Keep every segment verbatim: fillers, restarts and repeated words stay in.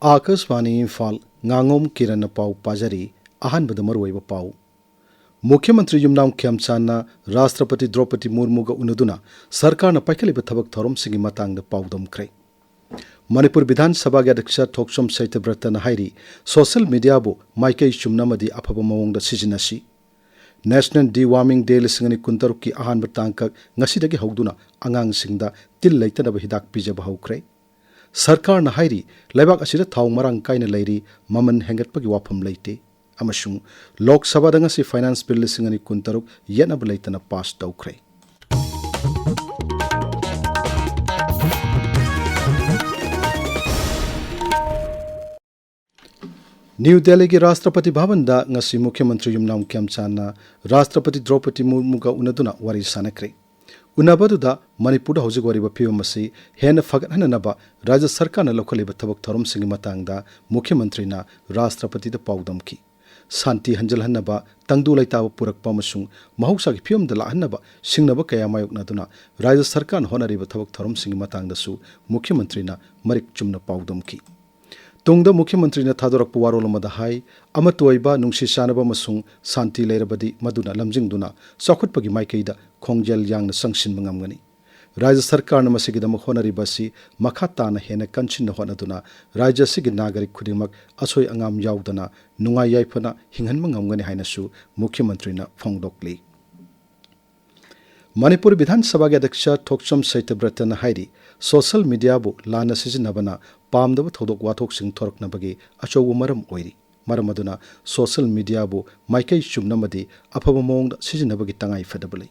ꯑꯥꯀꯥꯁꯕꯥꯅꯤ ꯏꯝꯐꯥꯜ, ꯉꯥꯉꯣꯝ ꯀꯤꯔꯟꯅ ꯄꯥꯎ ꯄꯥꯖꯔꯤ꯫ ꯑꯍꯥꯟꯕꯗ ꯃꯔꯨꯑꯣꯏꯕ ꯄꯥꯎ꯫ ꯃꯨꯈ꯭ꯌ ꯃꯟꯇ꯭ꯔꯤ ꯌꯨꯝꯅꯥꯝ ꯈꯦꯝꯆꯥꯟꯅ ꯔꯥꯁꯇ꯭ꯔꯄꯇꯤ ꯗ꯭ꯔꯧꯄꯗꯤ ꯃꯨꯔꯃꯨꯒ ꯎꯅꯗꯨꯅ ꯁꯔꯀꯥꯔꯅ ꯄꯥꯏꯈꯠꯂꯤꯕ ꯊꯕꯛ ꯊꯧꯔꯝꯁꯤꯡꯒꯤ ꯃꯇꯥꯡꯗ ꯄꯥꯎꯗꯝꯈ꯭ꯔꯦ꯫ ꯃꯅꯤꯄꯨꯔ ꯕꯤꯙꯥꯟ ꯁꯚꯥꯒꯤ ꯑꯗ꯭ꯌꯛꯁ ꯊꯣꯛꯆꯣꯝ ꯁꯇ꯭ꯌꯕ꯭ꯔꯇꯅ ꯍꯥꯏꯔꯤ, ꯁꯣꯁꯤꯌꯦꯜ ꯃꯤꯗꯤꯌꯥꯕꯨ ꯃꯥꯏꯀꯩ ꯆꯨꯝꯅ ꯑꯃꯗꯤ ꯑꯐꯕ ꯃꯑꯣꯡꯗ ꯁꯤꯖꯤꯟꯅꯁꯤ꯫ ꯅꯦꯁꯅꯦꯜ ꯗꯤꯋꯥꯔꯃꯤꯡ ꯗꯦ ꯂꯤꯁꯤꯡ ꯑꯅꯤ ꯀꯨꯟꯇꯔꯨꯛꯀꯤ ꯑꯍꯥꯟꯕ ꯇꯥꯡꯀꯛ ꯉꯁꯤꯗꯒꯤ ꯍꯧꯗꯨꯅ ꯑꯉꯥꯡꯁꯤꯡꯗ ꯇꯤꯜ ꯂꯩꯇꯅꯕ ꯍꯤꯗꯥꯛ ꯄꯤꯖꯕ ꯍꯧꯈ꯭ꯔꯦ꯫ ꯁꯔꯀꯥꯔꯅ ꯍꯥꯏꯔꯤ, ꯂꯩꯕꯥꯛ ꯑꯁꯤꯗ ꯊꯥꯎ ꯃꯔꯥꯡ ꯀꯥꯏꯅ ꯂꯩꯔꯤ, ꯃꯃꯜ ꯍꯦꯟꯒꯠꯄꯒꯤ ꯋꯥꯐꯝ ꯂꯩꯇꯦ꯫ ꯑꯃꯁꯨꯡ ꯂꯣꯛ ꯁꯚꯥꯗ ꯉꯁꯤ ꯐꯥꯏꯅꯥꯟꯁ ꯕꯤꯜ ꯂꯤꯁꯤꯡ ꯑꯅꯤ ꯀꯨꯟꯇꯔꯨꯛ ꯌꯦꯠꯅꯕ ꯂꯩꯇꯅ ꯄꯥꯁ ꯇꯧꯈ꯭ꯔꯦ꯫ ꯅ꯭ꯌꯨ ꯗꯦꯜꯂꯤꯒꯤ ꯔꯥꯁꯇ꯭ꯔꯄꯇꯤ ꯚꯕꯟꯗ ꯉꯁꯤ ꯃꯨꯈ꯭ꯌ ꯃꯟꯇ꯭ꯔꯤ ꯌꯨꯝꯅꯥꯝ ꯈꯦꯝꯆꯥꯟꯅ ꯔꯥꯁꯇ꯭ꯔꯄꯇꯤ ꯗ꯭ꯔꯧꯄꯗꯤ ꯃꯨꯔꯃꯨꯒ ꯎꯅꯗꯨꯅ ꯋꯥꯔꯤ ꯁꯥꯅꯈ꯭ꯔꯦ꯫ ꯎꯅꯕꯗꯨꯗ ꯃꯅꯤꯄꯨꯔꯗ ꯍꯧꯖꯤꯛ ꯑꯣꯏꯔꯤꯕ ꯐꯤꯕꯝ ꯑꯁꯤ ꯍꯦꯟꯅ ꯐꯒꯠꯍꯟꯅꯅꯕ ꯔꯥꯖ꯭ꯌ ꯁꯔꯀꯥꯔꯅ ꯂꯧꯈꯠꯂꯤꯕ ꯊꯕꯛ ꯊꯧꯔꯝꯁꯤꯡꯒꯤ ꯃꯇꯥꯡꯗ ꯃꯨꯈ꯭ꯌ ꯃꯟꯇ꯭ꯔꯤꯅ ꯔꯥꯁꯇ꯭ꯔꯄꯇꯤꯗ ꯄꯥꯎꯗꯝꯈꯤ꯫ ꯁꯥꯟꯇꯤ ꯍꯟꯖꯤꯜꯍꯟꯅꯕ, ꯇꯪꯗꯨ ꯂꯩꯇꯥꯕ ꯄꯨꯔꯛꯄ ꯑꯃꯁꯨꯡ ꯃꯍꯧꯁꯥꯒꯤ ꯐꯤꯕꯝꯗ ꯂꯥꯛꯍꯟꯅꯕ ꯁꯤꯡꯅꯕ ꯀꯌꯥ ꯃꯥꯌꯣꯛꯅꯗꯨꯅ ꯔꯥꯖ꯭ꯌ ꯁꯔꯀꯥꯔꯅ ꯍꯣꯠꯅꯔꯤꯕ ꯊꯕꯛ ꯊꯧꯔꯝꯁꯤꯡꯒꯤ ꯃꯇꯥꯡꯗꯁꯨ ꯃꯨꯈ꯭ꯌ ꯃꯟꯇ꯭ꯔꯤꯅ ꯃꯔꯤꯛ ꯆꯨꯝꯅ ꯄꯥꯎꯗꯝꯈꯤ꯫ ꯇꯨꯡꯗ ꯃꯨꯈ꯭ꯌ ꯃꯟꯇ꯭ꯔꯤꯅ ꯊꯥꯗꯣꯔꯛꯄ ꯋꯥꯔꯣꯜ ꯑꯃꯗ ꯍꯥꯏ, ꯑꯃꯠꯇ ꯑꯣꯏꯕ, ꯅꯨꯡꯁꯤ ꯆꯥꯟꯅꯕ ꯑꯃꯁꯨꯡ ꯁꯥꯟꯇꯤ ꯂꯩꯔꯕꯗꯤ ꯃꯗꯨꯅ ꯂꯝꯖꯤꯡꯗꯨꯅ ꯆꯥꯎꯈꯠꯄꯒꯤ ꯃꯥꯏꯀꯩꯗ ꯈꯣꯡꯖꯦꯜ ꯌꯥꯡꯅ ꯆꯪꯁꯤꯟꯕ ꯉꯝꯒꯅꯤ꯫ ꯔꯥꯖ꯭ꯌ ꯁꯔꯀꯥꯔꯅ ꯃꯁꯤꯒꯤꯗꯃꯛ ꯍꯣꯠꯅꯔꯤꯕ ꯑꯁꯤ ꯃꯈꯥ ꯇꯥꯅ ꯍꯦꯟꯅ ꯀꯟꯁꯤꯟꯅ ꯍꯣꯠꯅꯗꯨꯅ ꯔꯥꯖ꯭ꯌ ꯑꯁꯤꯒꯤ ꯅꯥꯒꯔꯤꯛ ꯈꯨꯗꯤꯡꯃꯛ ꯑꯁꯣꯏ ꯑꯉꯥꯝ ꯌꯥꯎꯗꯅ ꯅꯨꯡꯉꯥꯏ ꯌꯥꯏꯐꯅ ꯍꯤꯡꯍꯟꯕ ꯉꯝꯒꯅꯤ ꯍꯥꯏꯅꯁꯨ ꯃꯨꯈ꯭ꯌ ꯃꯟꯇ꯭ꯔꯤꯅ ꯐꯣꯡꯗꯣꯛꯂꯤ꯫ ꯃꯅꯤꯄꯨꯔ ꯕꯤꯙꯥꯟ ꯁꯚꯥꯒꯤ ꯑꯗ꯭ꯌꯛꯁ ꯊꯣꯛꯆꯣꯝ ꯁꯇ꯭ꯌꯕ꯭ꯔꯇꯅ ꯍꯥꯏꯔꯤ, ꯁꯣꯁꯤꯌꯦꯜ ꯃꯤꯗꯤꯌꯥꯕꯨ ꯂꯥꯟꯅ ꯁꯤꯖꯤꯟꯅꯕꯅ ꯄꯥꯝꯗꯕ ꯊꯧꯗꯣꯛ ꯋꯥꯊꯣꯛꯁꯤꯡ ꯊꯣꯔꯛꯅꯕꯒꯤ ꯑꯆꯧꯕ ꯃꯔꯝ ꯑꯣꯏꯔꯤ꯫ ꯃꯔꯝ ꯑꯗꯨꯅ ꯁꯣꯁꯤꯌꯦꯜ ꯃꯤꯗꯤꯌꯥꯕꯨ ꯃꯥꯏꯀꯩ ꯆꯨꯝꯅ ꯑꯃꯗꯤ ꯑꯐꯕ ꯃꯑꯣꯡꯗ ꯁꯤꯖꯤꯟꯅꯕꯒꯤ ꯇꯉꯥꯏ ꯐꯗꯕ ꯂꯩ꯫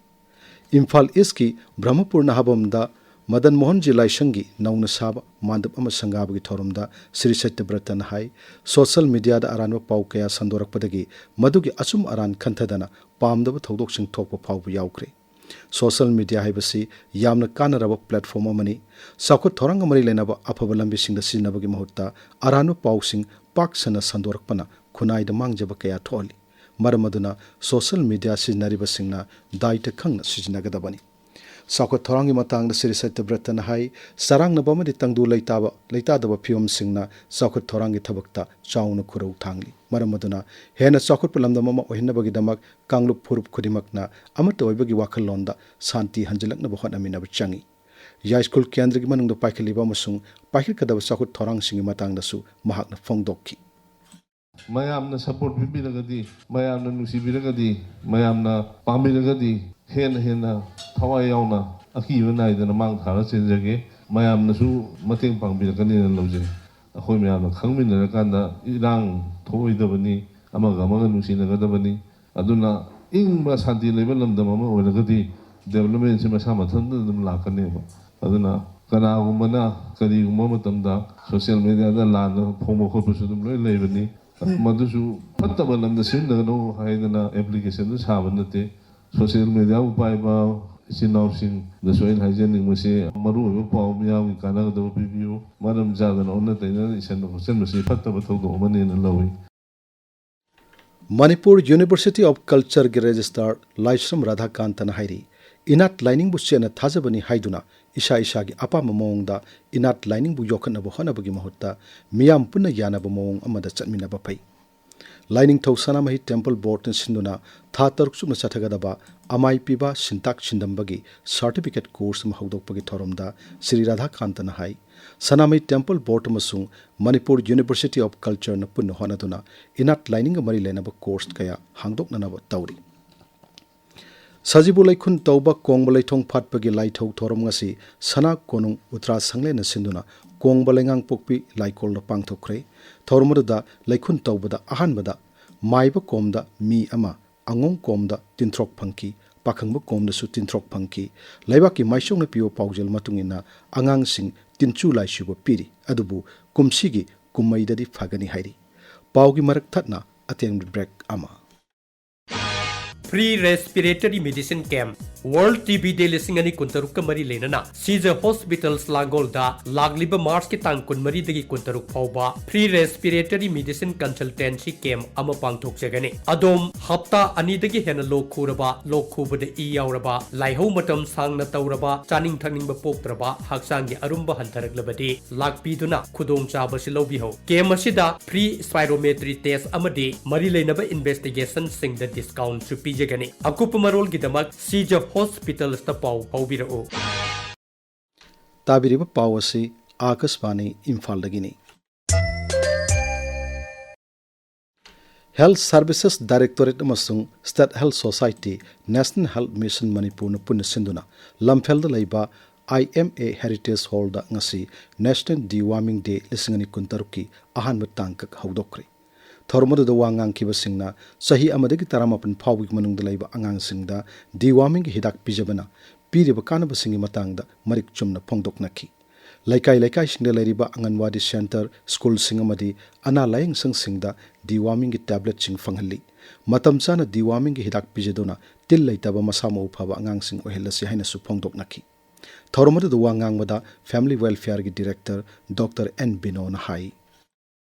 ꯏꯝꯐꯥꯜ ꯏꯁꯀꯤ ꯕ꯭ꯔꯍꯃꯄꯨꯔ ꯅꯍꯥꯕꯝꯗ ꯃꯗꯟ ꯃꯣꯍꯟꯖꯤ ꯂꯥꯏꯁꯪꯒꯤ ꯅꯧꯅ ꯁꯥꯕ ꯃꯥꯟꯗꯞ ꯑꯃ ꯁꯪꯒꯥꯕꯒꯤ ꯊꯧꯔꯝꯗ ꯁ꯭ꯔꯤ ꯁꯇ꯭ꯌꯕ꯭ꯔꯇꯅ ꯍꯥꯏ, ꯁꯣꯁꯤꯌꯦꯜ ꯃꯤꯗꯤꯌꯥꯗ ꯑꯔꯥꯟꯕ ꯄꯥꯎ ꯀꯌꯥ ꯁꯟꯗꯣꯔꯛꯄꯗꯒꯤ ꯃꯗꯨꯒꯤ ꯑꯆꯨꯝ ꯑꯔꯥꯟ ꯈꯟꯊꯗꯅ ꯄꯥꯝꯗꯕ ꯊꯧꯗꯣꯛꯁꯤꯡ ꯊꯣꯛꯄ ꯐꯥꯎꯕ ꯌꯥꯎꯈ꯭ꯔꯦ꯫ ꯁꯣꯁꯤꯌꯦꯜ ꯃꯤꯗꯤꯌꯥ ꯍꯥꯏꯕꯁꯤ ꯌꯥꯝꯅ ꯀꯥꯟꯅꯔꯕ ꯄ꯭ꯂꯦꯠꯐꯣꯔꯝ ꯑꯃꯅꯤ꯫ ꯆꯥꯎꯈꯠ ꯊꯧꯔꯥꯡꯒ ꯃꯔꯤ ꯂꯩꯅꯕ ꯑꯐꯕ ꯂꯝꯕꯤꯁꯤꯡꯗ ꯁꯤꯖꯤꯟꯅꯕꯒꯤ ꯃꯍꯨꯠꯇ ꯑꯔꯥꯟꯕ ꯄꯥꯎꯁꯤꯡ ꯄꯥꯛ ꯁꯟꯅ ꯁꯟꯗꯣꯔꯛꯄꯅ ꯈꯨꯟꯅꯥꯏꯗ ꯃꯥꯡꯖꯕ ꯀꯌꯥ ꯊꯣꯛꯍꯜꯂꯤ꯫ ꯃꯔꯝ ꯑꯗꯨꯅ ꯁꯣꯁꯤꯌꯦꯜ ꯃꯤꯗꯤꯌꯥ ꯁꯤꯖꯤꯟꯅꯔꯤꯕꯁꯤꯡꯅ ꯗꯥꯏꯇ ꯈꯪꯅ ꯁꯤꯖꯤꯟꯅꯒꯗꯕꯅꯤ꯫ ꯆꯥꯎꯈꯠ ꯊꯧꯔꯥꯡꯒꯤ ꯃꯇꯥꯡꯗ ꯁ꯭ꯔꯤ ꯁꯇ꯭ꯌꯕ꯭ꯔꯇꯅ ꯍꯥꯏ, ꯆꯔꯥꯡꯅꯕ ꯑꯃꯗꯤ ꯇꯪꯗꯨ ꯂꯩꯇꯥꯕ, ꯂꯩꯇꯥꯗꯕ ꯐꯤꯕꯝꯁꯤꯡꯅ ꯆꯥꯎꯈꯠ ꯊꯧꯔꯥꯡꯒꯤ ꯊꯕꯛꯇ ꯆꯥꯎꯅ ꯈꯨꯔꯧ ꯊꯥꯡꯂꯤ꯫ ꯃꯔꯝ ꯑꯗꯨꯅ ꯍꯦꯟꯅ ꯆꯥꯎꯈꯠꯄ ꯂꯝꯗꯝ ꯑꯃ ꯑꯣꯏꯍꯟꯅꯕꯒꯤꯗꯃꯛ ꯀꯥꯡꯂꯨꯞ ꯐꯨꯔꯨꯞ ꯈꯨꯗꯤꯡꯃꯛꯅ ꯑꯃꯠꯇ ꯑꯣꯏꯕꯒꯤ ꯋꯥꯈꯜꯂꯣꯟꯗ ꯁꯥꯟꯇꯤ ꯍꯟꯖꯤꯜꯂꯛꯅꯕ ꯍꯣꯠꯅꯃꯤꯟꯅꯕ ꯆꯪꯏ꯫ ꯌꯥꯏꯁ꯭ꯀꯨꯜ ꯀꯦꯟꯗ꯭ꯔꯒꯤ ꯃꯅꯨꯡꯗ ꯄꯥꯏꯈꯠꯂꯤꯕ ꯑꯃꯁꯨꯡ ꯄꯥꯏꯈꯠꯀꯗꯕ ꯆꯥꯎꯈꯠ ꯊꯧꯔꯥꯡꯁꯤꯡꯒꯤ ꯃꯇꯥꯡꯗꯁꯨ ꯃꯍꯥꯛꯅ ꯐꯣꯡꯗꯣꯛꯈꯤ꯫ ꯃꯌꯥꯝꯅ ꯁꯄꯣꯔꯠ ꯄꯤꯕꯤꯔꯒꯗꯤ, ꯃꯌꯥꯝꯅ ꯅꯨꯡꯁꯤꯕꯤꯔꯒꯗꯤ, ꯃꯌꯥꯝꯅ ꯄꯥꯝꯕꯤꯔꯒꯗꯤ ꯍꯦꯟꯅ ꯍꯦꯟꯅ ꯊꯋꯥꯏ ꯌꯥꯎꯅ ꯑꯀꯤꯕ ꯅꯥꯏꯗꯅ ꯃꯥꯡ ꯊꯥꯔ ꯆꯦꯟꯖꯒꯦ꯫ ꯃꯌꯥꯝꯅꯁꯨ ꯃꯇꯦꯡ ꯄꯥꯡꯕꯤꯔꯛꯀꯅꯤꯅ ꯂꯧꯖꯩ꯫ ꯑꯩꯈꯣꯏ ꯃꯌꯥꯝꯅ ꯈꯪꯃꯤꯟꯅꯔꯀꯥꯟꯗ ꯏꯔꯥꯡ ꯊꯣꯛꯑꯣꯏꯗꯕꯅꯤ, ꯑꯃꯒ ꯑꯃꯒ ꯅꯨꯡꯁꯤꯅꯒꯗꯕꯅꯤ꯫ ꯑꯗꯨꯅ ꯏꯪꯕ ꯁꯥꯟꯇꯤ ꯂꯩꯕ ꯂꯝꯗꯝ ꯑꯃ ꯑꯣꯏꯔꯒꯗꯤ ꯗꯦꯕꯂꯞꯃꯦꯟꯁꯦ ꯃꯁꯥ ꯃꯊꯟꯇ ꯑꯗꯨꯝ ꯂꯥꯛꯀꯅꯦꯕ꯫ ꯑꯗꯨꯅ ꯀꯅꯥꯒꯨꯝꯕꯅ ꯀꯔꯤꯒꯨꯝꯕ ꯃꯇꯝꯗ ꯁꯣꯁꯤꯌꯦꯜ ꯃꯦꯗꯤꯌꯥꯗ ꯂꯥꯟꯅ ꯐꯣꯡꯕ ꯈꯣꯠꯄꯁꯨ ꯑꯗꯨꯝ ꯂꯣꯏ ꯂꯩꯕꯅꯤ꯫ ꯃꯗꯨꯁꯨ ꯐꯠꯇꯕ ꯂꯝꯗ ꯁꯤꯖꯤꯟꯅꯒꯅꯨ ꯍꯥꯏꯗꯅ ꯑꯦꯄ꯭ꯂꯤꯀꯦꯁꯟꯗꯨ ꯁꯥꯕ ꯅꯠꯇꯦ꯫ ꯁꯣꯁꯤꯌꯦꯜ ꯃꯦꯗꯤꯌꯥꯕꯨ ꯄꯥꯏꯕ ꯏꯆꯤꯟ ꯏꯅꯥꯎꯁꯤꯡꯗꯁꯨ ꯑꯩꯅ ꯍꯥꯏꯖꯅꯤꯡꯕꯁꯤ, ꯃꯔꯨꯑꯣꯏꯕ ꯄꯥꯎ ꯃꯤꯌꯥꯝꯒꯤ ꯀꯥꯟꯅꯒꯗꯕ ꯄꯤꯕꯤꯌꯨ꯫ ꯃꯔꯝ ꯆꯥꯗꯅ ꯑꯣꯟꯅ ꯇꯩꯅꯅ ꯏꯁꯟꯕ ꯈꯣꯠꯆꯟꯕꯁꯤ ꯐꯠꯇꯕ ꯊꯧꯗꯣꯛ ꯑꯃꯅꯦꯅ ꯂꯧꯏ꯫ ꯃꯅꯤꯄꯨꯔ ꯌꯨꯅꯤꯚꯔꯁꯤꯇꯤ ꯑꯣꯐ ꯀꯜꯆꯔꯒꯤ ꯔꯦꯖꯤꯁꯇ꯭ꯔꯥꯔ ꯂꯥꯏꯁ꯭ꯔꯝ ꯔꯥꯙꯥꯀꯥꯟꯇꯅ ꯍꯥꯏꯔꯤ, ꯏꯅꯥꯠ ꯂꯥꯏꯅꯤꯡꯕꯨ ꯆꯦꯠꯅ ꯊꯥꯖꯕꯅꯤ ꯍꯥꯏꯗꯨꯅ ꯏꯁꯥ ꯏꯁꯥꯒꯤ ꯑꯄꯥꯝꯕ ꯃꯑꯣꯡꯗ ꯏꯅꯥꯠ ꯂꯥꯏꯅꯤꯡꯕꯨ ꯌꯣꯛꯈꯠꯅꯕ ꯍꯣꯠꯅꯕꯒꯤ ꯃꯍꯨꯠꯇ ꯃꯤꯌꯥꯝ ꯄꯨꯟꯅ ꯌꯥꯅꯕ ꯃꯑꯣꯡ ꯑꯃꯗ ꯆꯠꯃꯤꯟꯅꯕ ꯐꯩ꯫ ꯂꯥꯏꯅꯤꯡꯊꯧ ꯁꯅꯥꯃꯍꯤ ꯇꯦꯝꯄꯜ ꯕꯣꯔꯗꯅ ꯁꯤꯟꯗꯨꯅ ꯊꯥ ꯇꯔꯨꯛ ꯆꯨꯞꯅ ꯆꯠꯊꯒꯗꯕ ꯑꯃꯥꯏ ꯄꯤꯕ ꯁꯤꯟꯇꯥꯛ ꯁꯤꯟꯗꯝꯕꯒꯤ ꯁꯥꯔꯇꯤꯐꯤꯀꯦꯠ ꯀꯣꯔꯁ ꯑꯃ ꯍꯧꯗꯣꯛꯄꯒꯤ ꯊꯧꯔꯝꯗ ꯁ꯭ꯔꯤ ꯔꯥꯙꯥꯀꯥꯟꯇꯅ ꯍꯥꯏ, ꯁꯅꯥꯃꯍꯤ ꯇꯦꯝꯄꯜ ꯕꯣꯔꯗ ꯑꯃꯁꯨꯡ ꯃꯅꯤꯄꯨꯔ ꯌꯨꯅꯤꯚꯔꯁꯤꯇꯤ ꯑꯣꯐ ꯀꯜꯆꯔꯅ ꯄꯨꯟꯅ ꯍꯣꯠꯅꯗꯨꯅ ꯏꯅꯥꯠ ꯂꯥꯏꯅꯤꯡꯒ ꯃꯔꯤ ꯂꯩꯅꯕ ꯀꯣꯔꯁ ꯀꯌꯥ ꯍꯥꯡꯗꯣꯛꯅꯅꯕ ꯇꯧꯔꯤ꯫ ꯁꯖꯤꯕꯨ ꯂꯩꯈꯨꯟ ꯇꯧꯕ ꯀꯣꯡꯕ ꯂꯩꯊꯣꯡ ꯐꯥꯠꯄꯒꯤ ꯂꯥꯏꯊꯧ ꯊꯧꯔꯝ ꯉꯁꯤ ꯁꯅꯥ ꯀꯣꯅꯨꯡ ꯎꯇ꯭ꯔꯥ ꯁꯪꯂꯦꯟꯅ ꯁꯤꯟꯗꯨꯅ ꯀꯣꯡꯕ ꯂꯩꯉꯥꯡꯄꯣꯛꯄꯤ ꯂꯥꯏꯀꯣꯜꯗ ꯄꯥꯡꯊꯣꯛꯈ꯭ꯔꯦ꯫ ꯊꯧꯔꯝ ꯑꯗꯨꯗ ꯂꯩꯈꯨꯟ ꯇꯧꯕꯗ ꯑꯍꯥꯟꯕꯗ ꯃꯥꯏꯕ ꯀꯣꯝꯗ ꯃꯤ ꯑꯃ, ꯑꯉꯣꯡ ꯀꯣꯝꯗ ꯇꯤꯟꯊ꯭ꯔꯣꯛ ꯐꯪꯈꯤ, ꯄꯥꯈꯪꯕ ꯀꯣꯝꯗꯁꯨ ꯇꯤꯟꯊ꯭ꯔꯣꯛ ꯐꯪꯈꯤ꯫ ꯂꯩꯕꯥꯛꯀꯤ ꯃꯥꯏꯁꯣꯛꯅ ꯄꯤꯕ ꯄꯥꯎꯖꯦꯜ ꯃꯇꯨꯡ ꯏꯟꯅ ꯑꯉꯥꯡꯁꯤꯡ ꯇꯤꯟꯆꯨ ꯂꯥꯏꯆꯨꯕ ꯄꯤꯔꯤ, ꯑꯗꯨꯕꯨ ꯀꯨꯝꯁꯤꯒꯤ ꯀꯨꯝꯃꯩꯗꯗꯤ ꯐꯒꯅꯤ ꯍꯥꯏꯔꯤ꯫ ꯄꯥꯎꯒꯤ ꯃꯔꯛ ꯊꯠꯅ ꯑꯇꯦꯟꯕ ꯕ꯭ꯔꯦꯛ ꯑꯃ꯫ Free Respiratory Medicine Camp World T B Day ꯂꯤꯁꯤꯡ ꯑꯅꯤ ꯀꯨꯟꯇꯔꯨꯛꯀ ꯃꯔꯤ ꯂꯩꯅꯅ ꯁꯤꯖ ꯍꯣꯁꯄꯤꯇꯥꯜꯁ ꯂꯥꯡꯒꯣꯜꯗ ꯂꯥꯛꯂꯤꯕ ꯃꯥꯔꯆꯀꯤ ꯇꯥꯡ ꯀꯨꯟꯃꯔꯤꯗꯒꯤ ꯀꯨꯟꯇꯔꯨꯛ ꯐꯥꯎꯕ free respiratory medicine consultancy camp ꯑꯃ ꯄꯥꯡꯊꯣꯛꯆꯒꯅꯤ꯫ ꯑꯗꯣꯝ ꯍꯞꯇꯥ ꯑꯅꯤꯗꯒꯤ ꯍꯦꯟꯅ ꯂꯣꯛ ꯈꯨꯔꯕ, ꯂꯣꯛ ꯈꯨꯕꯗ ꯏ ꯌꯥꯎꯔꯕ, ꯂꯥꯏꯍꯧ ꯃꯇꯝ ꯁꯥꯡꯅ ꯇꯧꯔꯕ, ꯆꯥꯅꯤꯡ ꯊꯛꯅꯤꯡꯕ ꯄꯣꯛꯇ꯭ꯔꯕ, ꯍꯛꯆꯥꯡꯒꯤ ꯑꯔꯨꯝꯕ ꯍꯟꯊꯔꯛꯂꯕꯗꯤ ꯂꯥꯛꯄꯤꯗꯨꯅ ꯈꯨꯗꯣꯡꯆꯥꯕꯁꯤ ꯂꯧꯕꯤꯍꯧ꯫ Camp ꯑꯁꯤꯗ free spirometry test ꯑꯃꯗꯤ ꯃꯔꯤ ꯂꯩꯅꯕ investigationꯁꯤꯡꯗ discountꯁꯨ ꯄꯤꯖꯒꯅꯤ꯫ ꯑꯀꯨꯞꯄ ꯃꯔꯣꯜꯒꯤꯗꯃꯛ ꯁꯤꯖ ꯍꯣꯁꯄꯤꯇꯥꯜꯁꯇ ꯄꯥꯎ ꯐꯥꯎꯕꯤꯔꯛꯎ꯫ ꯇꯥꯕꯤꯔꯤꯕ ꯄꯥꯎ ꯑꯁꯤ ꯑꯥꯀꯥꯁꯕꯥꯅꯤ ꯏꯝꯐꯥꯜꯗꯒꯤꯅꯤ꯫ Health Services Directorate ꯑꯃꯁꯨꯡ State Health Society, National Health Mission ꯃꯅꯤꯄꯨꯔꯅ ꯄꯨꯟꯅ ꯁꯤꯟꯗꯨꯅ ꯂꯝꯐꯦꯜꯗ ꯂꯩꯕ I M A Heritage Hallꯗ ꯉꯁꯤ National Deworming Day ꯂꯤꯁꯤꯡ ꯑꯅꯤ ꯀꯨꯟꯇꯔꯨꯛꯀꯤ ꯑꯍꯥꯟꯕ ꯇꯥꯡꯀꯛ ꯍꯧꯗꯣꯛꯈ꯭ꯔꯦ꯫ ꯊꯧꯔꯝ ꯑꯗꯨꯗ ꯋꯥ ꯉꯥꯡꯈꯤꯕꯁꯤꯡꯅ ꯆꯍꯤ ꯑꯃꯗꯒꯤ ꯇꯔꯥꯃꯥꯄꯟ ꯐꯥꯎꯕꯒꯤ ꯃꯅꯨꯡꯗ ꯂꯩꯕ ꯑꯉꯥꯡꯁꯤꯡꯗ dewormingꯒꯤ ꯍꯤꯗꯥꯛ ꯄꯤꯖꯕꯅ ꯄꯤꯔꯤꯕ ꯀꯥꯟꯅꯕꯁꯤꯡꯒꯤ ꯃꯇꯥꯡꯗ ꯃꯔꯤꯛ ꯆꯨꯝꯅ ꯐꯣꯡꯗꯣꯛꯅꯈꯤ꯫ ꯂꯩꯀꯥꯏ ꯂꯩꯀꯥꯏꯁꯤꯡꯗ ꯂꯩꯔꯤꯕ ꯑꯪꯒꯟꯋꯥꯗꯤ ꯁꯦꯟꯇꯔ, ꯁ꯭ꯀꯨꯜꯁꯤꯡ ꯑꯃꯗꯤ ꯑꯅꯥ ꯂꯥꯌꯦꯡ ꯁꯪꯁꯤꯡꯗ dewormingꯒꯤ tabletꯁꯤꯡ ꯐꯪꯍꯜꯂꯤ꯫ ꯃꯇꯝ ꯆꯥꯅ dewormingꯒꯤ ꯍꯤꯗꯥꯛ ꯄꯤꯖꯗꯨꯅ ꯇꯤꯜ ꯂꯩꯇꯕ ꯃꯁꯥ ꯃꯎ ꯐꯕ ꯑꯉꯥꯡꯁꯤꯡ ꯑꯣꯏꯍꯜꯂꯁꯤ ꯍꯥꯏꯅꯁꯨ ꯐꯣꯡꯗꯣꯛꯅꯈꯤ꯫ ꯊꯧꯔꯝ ꯑꯗꯨꯗ ꯋꯥ ꯉꯥꯡꯕꯗ Family Welfareꯒꯤ Director Doctor N ꯕꯤꯅꯣꯅ ꯍꯥꯏ꯫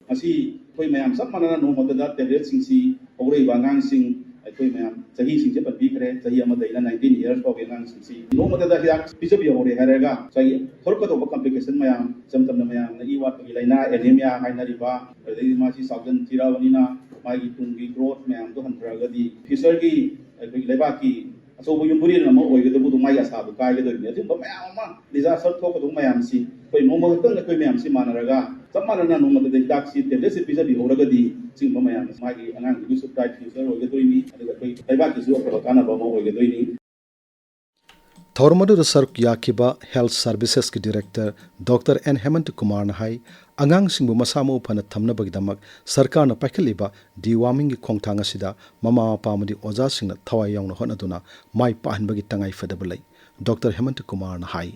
ꯉꯁꯤ ꯑꯩꯈꯣꯏ ꯃꯌꯥꯝ ꯆꯞ ꯃꯥꯟꯅꯅ ꯅꯣꯡꯃꯇꯗ tabletꯁꯤꯡꯁꯤ ꯍꯧꯔꯛꯏꯕ ꯑꯉꯥꯡꯁꯤꯡ, ꯑꯩꯈꯣꯏ ꯃꯌꯥꯝ ꯆꯍꯤꯁꯤꯡꯁꯦ ꯄꯟꯕꯤꯈ꯭ꯔꯦ, ꯆꯍꯤ ꯑꯃꯗꯩꯅ nineteen years ꯐꯥꯎꯒꯤ ꯑꯉꯥꯡꯁꯤꯡꯁꯤ ꯅꯣꯡꯃꯇꯗ ꯍꯤꯗꯥꯛ ꯄꯤꯖꯕꯤꯍꯧꯔꯦ ꯍꯥꯏꯔꯒ ꯉꯁꯥꯏꯒꯤ ꯊꯣꯛꯂꯛꯀꯗꯧꯕ complication ꯃꯌꯥꯝ, ꯏꯆꯝ ꯆꯝꯅ ꯃꯌꯥꯝꯅ ꯏ ꯋꯥꯠꯄꯒꯤ ꯂꯥꯏꯅꯥ, anemia ꯍꯥꯏꯅꯔꯤꯕ, ꯑꯗꯩꯗꯤ ꯃꯥꯁꯤ ꯆꯥꯎꯖꯟ ꯊꯤꯔꯛꯑꯕꯅꯤꯅ ꯃꯥꯒꯤ ꯇꯨꯡꯒꯤ growth ꯃꯌꯥꯝꯗꯣ ꯍꯟꯊꯔꯛꯑꯒꯗꯤ futureꯒꯤ ꯑꯩꯈꯣꯏꯒꯤ ꯂꯩꯕꯥꯛꯀꯤ ꯑꯆꯧꯕ ꯌꯨꯝꯕꯨꯔꯦꯟ ꯑꯃ ꯑꯣꯏꯒꯗꯕꯗꯣ ꯃꯥꯒꯤ ꯑꯁꯥꯗꯣ ꯀꯥꯏꯒꯗꯣꯏꯅꯤ꯫ ꯑꯗꯨꯒꯨꯝꯕ ꯃꯌꯥꯝ ꯑꯃ disaster ꯊꯣꯛꯀꯗꯧꯕ ꯃꯌꯥꯝꯁꯤ ꯑꯩꯈꯣꯏ ꯅꯣꯡꯃ ꯈꯛꯇꯪ ꯑꯩꯈꯣꯏ ꯃꯌꯥꯝꯁꯤ ꯃꯥꯟꯅꯔꯒ ꯆꯞ ꯃꯥꯟꯅꯅ ꯅꯣꯡꯃꯇꯗ ꯍꯤꯗꯥꯛꯁꯤ tabletꯁꯤ ꯄꯤꯖꯕꯤꯍꯧꯔꯒꯗꯤ ꯁꯤꯒꯨꯝꯕ ꯃꯌꯥꯝ ꯑꯁꯤ ꯃꯥꯒꯤ ꯑꯉꯥꯡꯗꯨꯒꯤꯁꯨ bright future ꯑꯣꯏꯒꯗꯣꯏꯅꯤ, ꯑꯗꯨꯒ ꯑꯩꯈꯣꯏ ꯂꯩꯕꯥꯛꯀꯤꯁꯨ ꯑꯐꯕ ꯀꯥꯟꯅꯕ ꯑꯃ ꯑꯣꯏꯒꯗꯣꯏꯅꯤ꯫ ꯊꯧꯔꯝ ꯑꯗꯨꯗ ꯁꯔꯨꯛ ꯌꯥꯈꯤꯕ Health Servicesꯀꯤ Director Doctor N ꯍꯦꯃꯟꯇ ꯀꯨꯃꯥꯔꯅ ꯍꯥꯏ, ꯑꯉꯥꯡꯁꯤꯡꯕꯨ ꯃꯁꯥ ꯃꯎ ꯐꯅ ꯊꯝꯅꯕꯒꯤꯗꯃꯛ ꯁꯔꯀꯥꯔꯅ ꯄꯥꯏꯈꯠꯂꯤꯕ dewormingꯒꯤ ꯈꯣꯡꯊꯥꯡ ꯑꯁꯤꯗ ꯃꯃꯥ ꯃꯄꯥ ꯑꯃꯗꯤ ꯑꯣꯖꯥꯁꯤꯡꯅ ꯊꯋꯥꯏ ꯌꯥꯎꯅ ꯍꯣꯠꯅꯗꯨꯅ ꯃꯥꯏ ꯄꯥꯛꯍꯟꯕꯒꯤ ꯇꯉꯥꯏ ꯐꯗꯕ ꯂꯩ꯫ Doctor ꯍꯦꯃꯟꯇ ꯀꯨꯃꯥꯔꯅ ꯍꯥꯏ꯫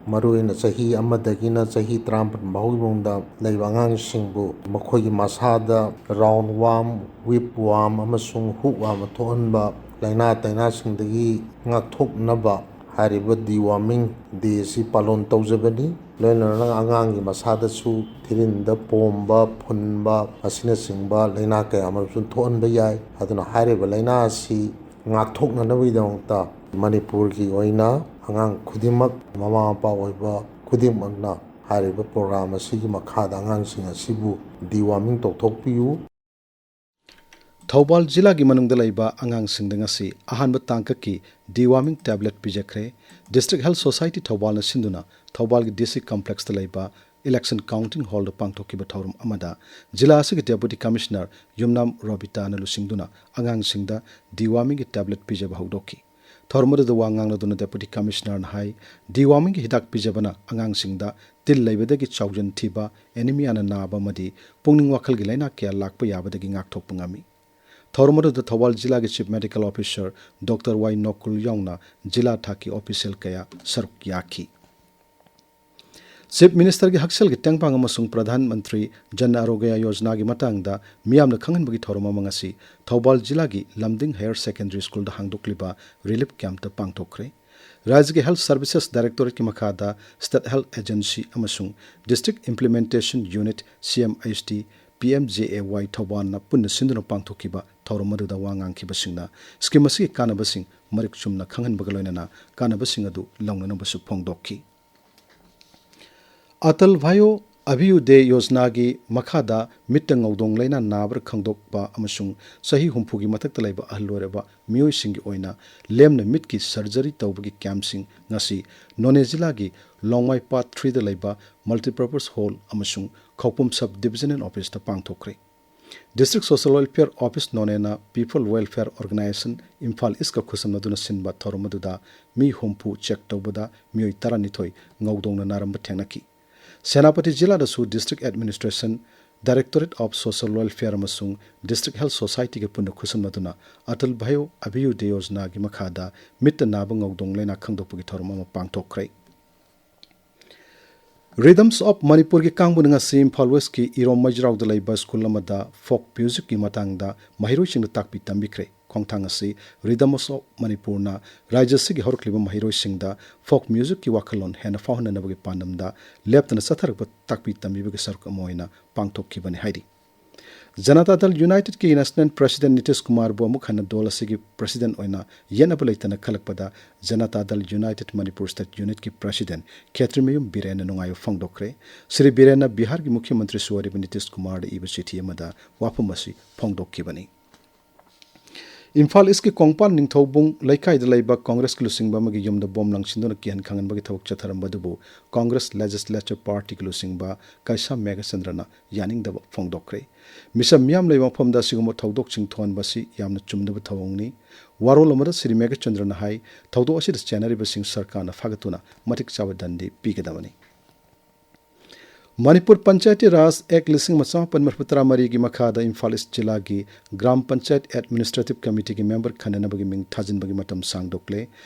ꯃꯔꯨꯑꯣꯏꯅ ꯆꯍꯤ ꯑꯃꯗꯒꯤꯅ ꯆꯍꯤ ꯇꯔꯥꯃꯥꯄꯟ ꯐꯥꯎꯒꯤ ꯃꯅꯨꯡꯗ ꯂꯩꯕ ꯑꯉꯥꯡꯁꯤꯡꯕꯨ ꯃꯈꯣꯏꯒꯤ ꯃꯁꯥꯗ ꯔꯥꯎꯟ ꯋꯥꯝ, ꯋꯤꯞ ꯋꯥꯝ ꯑꯃꯁꯨꯡ ꯍꯨꯛ ꯋꯥꯝ ꯊꯣꯛꯍꯟꯕ ꯂꯥꯏꯅꯥ ꯇꯥꯏꯅꯥꯁꯤꯡꯗꯒꯤ ꯉꯥꯛꯊꯣꯛꯅꯕ ꯍꯥꯏꯔꯤꯕ ꯗꯤꯋꯥꯔꯃꯤꯡ ꯗꯦ ꯑꯁꯤ ꯄꯥꯂꯣꯟ ꯇꯧꯖꯕꯅꯤ꯫ ꯂꯣꯏꯅꯅ ꯑꯉꯥꯡꯒꯤ ꯃꯁꯥꯗꯁꯨ ꯊꯤꯔꯤꯟꯗ ꯄꯣꯝꯕ, ꯐꯨꯟꯕ ꯑꯁꯤꯅꯆꯤꯡꯕ ꯂꯥꯏꯅꯥ ꯀꯌꯥ ꯑꯃꯔꯣꯝꯁꯨ ꯊꯣꯛꯍꯟꯕ ꯌꯥꯏ꯫ ꯑꯗꯨꯅ ꯍꯥꯏꯔꯤꯕ ꯂꯥꯏꯅꯥ ꯑꯁꯤ ꯉꯥꯛꯊꯣꯛꯅꯅꯕꯒꯤꯗꯃꯛꯇ ꯃꯅꯤꯄꯨꯔꯒꯤ ꯑꯣꯏꯅ ꯑꯉꯥꯡ ꯈꯨꯗꯤꯡꯃꯛ, ꯃꯃꯥ ꯃꯄꯥ ꯑꯣꯏꯕ ꯈꯨꯗꯤꯡꯃꯛꯅ ꯍꯥꯏꯔꯤꯕ ꯄ꯭ꯔꯣꯒ꯭ꯔꯥꯝ ꯑꯁꯤꯒꯤ ꯃꯈꯥꯗ ꯑꯉꯥꯡꯁꯤꯡ ꯑꯁꯤꯕꯨ ꯗꯤꯋꯥꯔꯃꯤꯡ ꯇꯧꯊꯣꯛꯄꯤꯌꯨ꯫ ꯊꯧꯕꯥꯜ ꯖꯤꯂꯥꯒꯤ ꯃꯅꯨꯡꯗ ꯂꯩꯕ ꯑꯉꯥꯡꯁꯤꯡꯗ ꯉꯁꯤ ꯑꯍꯥꯟꯕ ꯇꯥꯡꯀꯛꯀꯤ ꯗꯤꯋꯥꯔꯃꯤꯡ ꯇꯦꯕ꯭ꯂꯦꯠ ꯄꯤꯖꯈ꯭ꯔꯦ꯫ ꯗꯤꯁꯇ꯭ꯔꯤꯛ ꯍꯦꯜꯊ ꯁꯣꯁꯥꯏꯇꯤ ꯊꯧꯕꯥꯜꯅ ꯁꯤꯟꯗꯨꯅ ꯊꯧꯕꯥꯜꯒꯤ ꯗꯤ ꯁꯤ ꯀꯝꯄ꯭ꯂꯦꯛꯁꯇ ꯂꯩꯕ ꯏꯂꯦꯛꯁꯟ ꯀꯥꯎꯟꯇꯤꯡ ꯍꯣꯜꯗ ꯄꯥꯡꯊꯣꯛꯈꯤꯕ ꯊꯧꯔꯝ ꯑꯃꯗ ꯖꯤꯂꯥ ꯑꯁꯤꯒꯤ ꯗꯦꯄꯨꯇꯤ ꯀꯃꯤꯁꯅꯔ ꯌꯨꯝꯅꯥꯝ ꯔꯣꯕꯤꯇꯥꯅ ꯂꯨꯆꯤꯡꯗꯨꯅ ꯑꯉꯥꯡꯁꯤꯡꯗ ꯗꯤꯋꯥꯔꯃꯤꯡꯒꯤ ꯇꯦꯕ꯭ꯂꯦꯠ ꯄꯤꯖꯕ ꯍꯧꯗꯣꯛꯈꯤ꯫ ꯊꯧꯔꯝ ꯑꯗꯨꯗ ꯋꯥ ꯉꯥꯡꯂꯗꯨꯅ ꯗꯦꯄꯨꯇꯤ ꯀꯃꯤꯁꯅꯔꯅ ꯍꯥꯏ, ꯗꯤꯋꯥꯔꯃꯤꯡꯒꯤ ꯍꯤꯗꯥꯛ ꯄꯤꯖꯕꯅ ꯑꯉꯥꯡꯁꯤꯡꯗ ꯇꯤꯜ ꯂꯩꯕꯗꯒꯤ ꯆꯥꯎꯖꯟ ꯊꯤꯕ, ꯑꯦꯅꯤꯃꯤꯌꯥꯅ ꯅꯥꯕ ꯑꯃꯗꯤ ꯄꯨꯛꯅꯤꯡ ꯋꯥꯈꯜꯒꯤ ꯂꯥꯏꯅꯥ ꯀꯌꯥ ꯂꯥꯛꯄ ꯌꯥꯕꯗꯒꯤ ꯉꯥꯛꯊꯣꯛꯄ ꯉꯝꯃꯤ꯫ ꯊꯧꯔꯝ ꯑꯗꯨꯗ ꯊꯧꯕꯥꯜ ꯖꯤꯂꯥꯒꯤ ꯆꯤꯐ ꯃꯦꯗꯤꯀꯦꯜ ꯑꯣꯐꯤꯁꯥꯔ ꯗꯣꯛꯇꯔ ꯋꯥꯏ ꯅꯣꯀꯨꯜ ꯌꯥꯎꯅ ꯖꯤꯂꯥ ꯊꯥꯛꯀꯤ ꯑꯣꯐꯤꯁꯤꯌꯦꯜ ꯀꯌꯥ ꯁꯔꯨꯛ ꯌꯥꯈꯤ꯫ ꯆꯤꯐ ꯃꯤꯅꯤꯁꯇꯔꯒꯤ ꯍꯛꯁꯦꯜꯒꯤ ꯇꯦꯡꯕꯥꯡ ꯑꯃꯁꯨꯡ ꯄ꯭ꯔꯙꯥꯟ ꯃꯟꯇ꯭ꯔꯤ ꯖꯟ ꯑꯔꯣꯒ꯭ꯌ ꯌꯣꯖꯅꯥꯒꯤ ꯃꯇꯥꯡꯗ ꯃꯤꯌꯥꯝꯗ ꯈꯪꯍꯟꯕꯒꯤ ꯊꯧꯔꯝ ꯑꯃ ꯉꯁꯤ ꯊꯧꯕꯥꯜ ꯖꯤꯂꯥꯒꯤ ꯂꯝꯗꯤꯡ ꯍꯥꯌꯔ ꯁꯦꯀꯦꯟꯗꯔꯤ ꯁ꯭ꯀꯨꯜꯗ ꯍꯥꯡꯗꯣꯛꯂꯤꯕ ꯔꯤꯂꯤꯐ ꯀꯦꯝꯞꯇ ꯄꯥꯡꯊꯣꯛꯈ꯭ꯔꯦ꯫ ꯔꯥꯖ꯭ꯌꯒꯤ ꯍꯦꯜꯊ ꯁꯔꯚꯤꯁꯦꯁ ꯗꯥꯏꯔꯦꯛꯇꯣꯔꯦꯠꯀꯤ ꯃꯈꯥꯗ ꯁ꯭ꯇꯦꯠ ꯍꯦꯜꯊ ꯑꯦꯖꯦꯟꯁꯤ ꯑꯃꯁꯨꯡ district implementation unit, C M H D, P M J A Y ꯊꯧꯕꯥꯜꯅ ꯄꯨꯟꯅ ꯁꯤꯟꯗꯨꯅ ꯄꯥꯡꯊꯣꯛꯈꯤꯕ ꯊꯧꯔꯝ ꯑꯗꯨꯗ ꯋꯥ ꯉꯥꯡꯈꯤꯕꯁꯤꯡꯅ ꯁ꯭ꯀꯤꯝ ꯑꯁꯤꯒꯤ ꯀꯥꯟꯅꯕꯁꯤꯡ ꯃꯔꯤꯛ ꯆꯨꯝꯅ ꯈꯪꯍꯟꯕꯒ ꯂꯣꯏꯅꯅ ꯀꯥꯟꯅꯕꯁꯤꯡ ꯑꯗꯨ ꯂꯧꯅꯅꯕꯁꯨ ꯐꯣꯡꯗꯣꯛꯈꯤ꯫ ꯑꯇꯜ ꯚꯥꯌꯣ ꯑꯚꯤꯌꯨꯗꯦ ꯌꯣꯖꯅꯥꯒꯤ ꯃꯈꯥꯗ ꯃꯤꯠꯇ ꯉꯧꯗꯣꯡ ꯂꯥꯏꯅꯥ ꯅꯥꯕ꯭ꯔꯥ ꯈꯪꯗꯣꯛꯄ ꯑꯃꯁꯨꯡ ꯆꯍꯤ ꯍꯨꯝꯐꯨꯒꯤ ꯃꯊꯛꯇ ꯂꯩꯕ ꯑꯍꯜ ꯑꯣꯏꯔꯕ ꯃꯤꯑꯣꯏꯁꯤꯡꯒꯤ ꯑꯣꯏꯅ ꯂꯦꯝꯅ ꯃꯤꯠꯀꯤ ꯁꯔꯖꯔꯤ ꯇꯧꯕꯒꯤ ꯀꯦꯝꯞꯁꯤꯡ ꯉꯁꯤ ꯅꯣꯅꯦ ꯖꯤꯂꯥꯒꯤ ꯂꯣꯡꯃꯥꯏ ꯄꯥꯠ ꯊ꯭ꯔꯤꯗ ꯂꯩꯕ ꯃꯜꯇꯤꯄꯔꯄꯁ ꯍꯣꯜ ꯑꯃꯁꯨꯡ ꯈꯧꯄꯨꯝ ꯁꯕ ꯗꯤꯕꯤꯖꯅꯦꯜ ꯑꯣꯐꯤꯁꯇ ꯄꯥꯡꯊꯣꯛꯈ꯭ꯔꯦ꯫ ꯗꯤꯁꯇ꯭ꯔꯤꯛ ꯁꯣꯁꯤꯌꯦꯜ ꯋꯦꯜꯐꯤꯌꯔ ꯑꯣꯐꯤꯁ ꯅꯣꯅꯦꯅ ꯄꯤꯄꯜ ꯋꯦꯜꯐꯤꯌꯔ ꯑꯣꯔꯒꯅꯥꯏꯖꯦꯁꯟ ꯏꯝꯐꯥꯜ ꯏꯁꯀ ꯈꯨꯠꯁꯝꯅꯗꯨꯅ ꯁꯤꯟꯕ ꯊꯧꯔꯝ ꯑꯗꯨꯗ ꯃꯤ ꯍꯨꯝꯐꯨ ꯆꯦꯛ ꯇꯧꯕꯗ ꯃꯤꯑꯣꯏ ꯇꯔꯥꯅꯤꯊꯣꯏ ꯉꯧꯗꯣꯡꯅ ꯅꯥꯔꯝꯕ ꯊꯦꯡꯅꯈꯤ꯫ ꯁꯦꯅꯥꯄꯇꯤ ꯖꯤꯂꯥꯗꯁꯨ district administration directorate of social welfare ꯑꯃꯁꯨꯡ ꯗꯤꯁꯇ꯭ꯔꯤꯛ ꯍꯦꯜꯊ ꯁꯣꯁꯥꯏꯇꯤꯒ ꯄꯨꯟꯅ ꯈꯨꯠꯁꯝꯅꯗꯨꯅ ꯑꯇꯜ ꯚꯥꯌꯣ ꯑꯚꯤꯌꯨꯗꯦ ꯌꯣꯖꯅꯥꯒꯤ ꯃꯈꯥꯗ ꯃꯤꯠꯇ ꯅꯥꯕ ꯉꯧꯗꯣꯡ ꯂꯥꯏꯅꯥ ꯈꯪꯗꯣꯛꯄꯒꯤ ꯊꯧꯔꯝ ꯑꯃ ꯄꯥꯡꯊꯣꯛꯈ꯭ꯔꯦ꯫ Rhythms of Manipurꯒꯤ ꯀꯥꯡꯕꯨꯅ ꯉꯁꯤ ꯏꯝꯐꯥꯜ ꯋꯦꯁꯀꯤ ꯏꯔꯣꯝ ꯃꯩꯖ꯭ꯔꯥꯎꯗ ꯂꯩꯕ ꯁ꯭ꯀꯨꯜ ꯑꯃꯗ ꯐꯣꯛ ꯃ꯭ꯌꯨꯖꯤꯛꯀꯤ ꯃꯇꯥꯡꯗ ꯃꯍꯩꯔꯣꯏꯁꯤꯡꯗ ꯇꯥꯛꯄꯤ ꯇꯝꯕꯤꯈ꯭ꯔꯦ꯫ ꯈꯣꯡꯊꯥꯡ ꯑꯁꯤ Rhythms of ꯃꯅꯤꯄꯨꯔꯅ ꯔꯥꯖ꯭ꯌ ꯑꯁꯤꯒꯤ ꯍꯧꯔꯛꯂꯤꯕ ꯃꯍꯩꯔꯣꯏꯁꯤꯡꯗ ꯐꯣꯛ ꯃ꯭ꯌꯨꯖꯤꯛꯀꯤ ꯋꯥꯈꯜꯂꯣꯟ ꯍꯦꯟꯅ ꯐꯥꯎꯍꯟꯅꯅꯕꯒꯤ ꯄꯥꯟꯗꯝꯗ ꯂꯦꯞꯇꯅ ꯆꯠꯊꯔꯛꯄ ꯇꯥꯛꯄꯤ ꯇꯝꯕꯤꯕꯒꯤ ꯁꯔꯨꯛ ꯑꯃ ꯑꯣꯏꯅ ꯄꯥꯡꯊꯣꯛꯈꯤꯕꯅꯤ ꯍꯥꯏꯔꯤ꯫ ꯖꯅꯇꯥ ꯗꯜ ꯌꯨꯅꯥꯏꯇꯦꯗꯀꯤ ꯅꯦꯁꯅꯦꯜ ꯄ꯭ꯔꯁꯤꯗꯦꯟ ꯅꯤꯇꯤꯁ ꯀꯨꯃꯥꯔꯕꯨ ꯑꯃꯨꯛ ꯍꯟꯅ ꯗꯣꯜ ꯑꯁꯤꯒꯤ ꯄ꯭ꯔꯁꯤꯗꯦꯟ ꯑꯣꯏꯅ ꯌꯦꯠꯅꯕ ꯂꯩꯇꯅ ꯈꯜꯂꯛꯄꯗ ꯖꯅꯇꯥ ꯗꯜ ꯌꯨꯅꯥꯏꯇꯦꯗ ꯃꯅꯤꯄꯨꯔ ꯁ꯭ꯇꯦꯠ ꯌꯨꯅꯤꯠꯀꯤ ꯄ꯭ꯔꯁꯤꯗꯦꯟ ꯈꯦꯇ꯭ꯔꯤꯃꯌꯨꯝ ꯕꯤꯔꯦꯟꯅ ꯅꯨꯡꯉꯥꯏꯕ ꯐꯣꯡꯗꯣꯛꯈ꯭ꯔꯦ꯫ ꯁ꯭ꯔꯤ ꯕꯤꯔꯦꯟꯅ ꯕꯤꯍꯥꯔꯒꯤ ꯃꯨꯈ꯭ꯌ ꯃꯟꯇ꯭ꯔꯤꯁꯨ ꯑꯣꯏꯔꯤꯕ ꯅꯤꯇꯤꯁ ꯀꯨꯃꯥꯔꯗ ꯏꯕ ꯆꯤꯊꯤ ꯑꯃꯗ ꯋꯥꯐꯝ ꯑꯁꯤ ꯐꯣꯡꯗꯣꯛꯈꯤꯕꯅꯤ꯫ ꯏꯝꯐꯥꯜ ꯏꯁꯀꯤ ꯀꯣꯡꯄꯥꯜ ꯅꯤꯡꯊꯧꯕꯨꯡ ꯂꯩꯀꯥꯏꯗ ꯂꯩꯕ ꯀꯣꯡꯒ꯭ꯔꯦꯁꯀꯤ ꯂꯨꯆꯤꯡꯕ ꯑꯃꯒꯤ ꯌꯨꯝꯗ ꯕꯣꯝ ꯂꯪꯁꯤꯟꯗꯨꯅ ꯀꯤꯍꯟ ꯈꯪꯍꯟꯕꯒꯤ ꯊꯕꯛ ꯆꯠꯊꯔꯝꯕ ꯑꯗꯨꯕꯨ ꯀꯣꯡꯒ꯭ꯔꯦꯁ ꯂꯦꯖꯤꯁꯂꯦꯆꯔ ꯄꯥꯔꯇꯤꯒꯤ ꯂꯨꯆꯤꯡꯕ ꯀꯩꯁꯥꯝ ꯃꯦꯘꯆꯟꯗ꯭ꯔꯅ ꯌꯥꯅꯤꯡꯗꯕ ꯐꯣꯡꯗꯣꯛꯈ꯭ꯔꯦ꯫ ꯃꯤꯆꯝ ꯃꯤꯌꯥꯝ ꯂꯩꯕ ꯃꯐꯝꯗ ꯑꯁꯤꯒꯨꯝꯕ ꯊꯧꯗꯣꯛꯁꯤꯡ ꯊꯣꯛꯍꯟꯕ ꯑꯁꯤ ꯌꯥꯝꯅ ꯆꯨꯝꯗꯕ ꯊꯧꯑꯣꯡꯅꯤ꯫ ꯋꯥꯔꯣꯜ ꯑꯃꯗ ꯁ꯭ꯔꯤ ꯃꯦꯘꯆꯟꯗ꯭ꯔꯅ ꯍꯥꯏ, ꯊꯧꯗꯣꯛ ꯑꯁꯤꯗ ꯆꯦꯟꯅꯔꯤꯕꯁꯤꯡ ꯁꯔꯀꯥꯔꯅ ꯐꯥꯒꯠꯇꯨꯅ ꯃꯇꯤꯛ ꯆꯥꯕ ꯗꯟꯗꯤ ꯄꯤꯒꯗꯕꯅꯤ꯫ ꯃꯅꯤꯄꯨꯔ ꯄꯟꯆꯥꯌꯇꯤ ꯔꯥꯖ ꯑꯦꯛ ꯂꯤꯁꯤꯡ ꯑꯃ ꯆꯃꯥꯄꯟ ꯃꯔꯤꯐꯨ ꯇꯔꯥ ꯃꯔꯤꯒꯤ ꯃꯈꯥꯗ ꯏꯝꯐꯥꯜ ꯏꯁ ꯖꯤꯂꯥꯒꯤ ꯒ꯭ꯔꯥꯝ ꯄꯟꯆꯥꯌꯠ ꯑꯦꯗꯃꯤꯅꯤꯁꯇ꯭ꯔꯦꯇꯤꯚ ꯀꯃꯤꯇꯤꯒꯤ ꯃꯦꯝꯕꯔ ꯈꯟꯅꯅꯕꯒꯤ ꯃꯤꯡ ꯊꯥꯖꯤꯟꯕꯒꯤ ꯃꯇꯝ ꯁꯥꯡꯗꯣꯛꯂꯦ꯫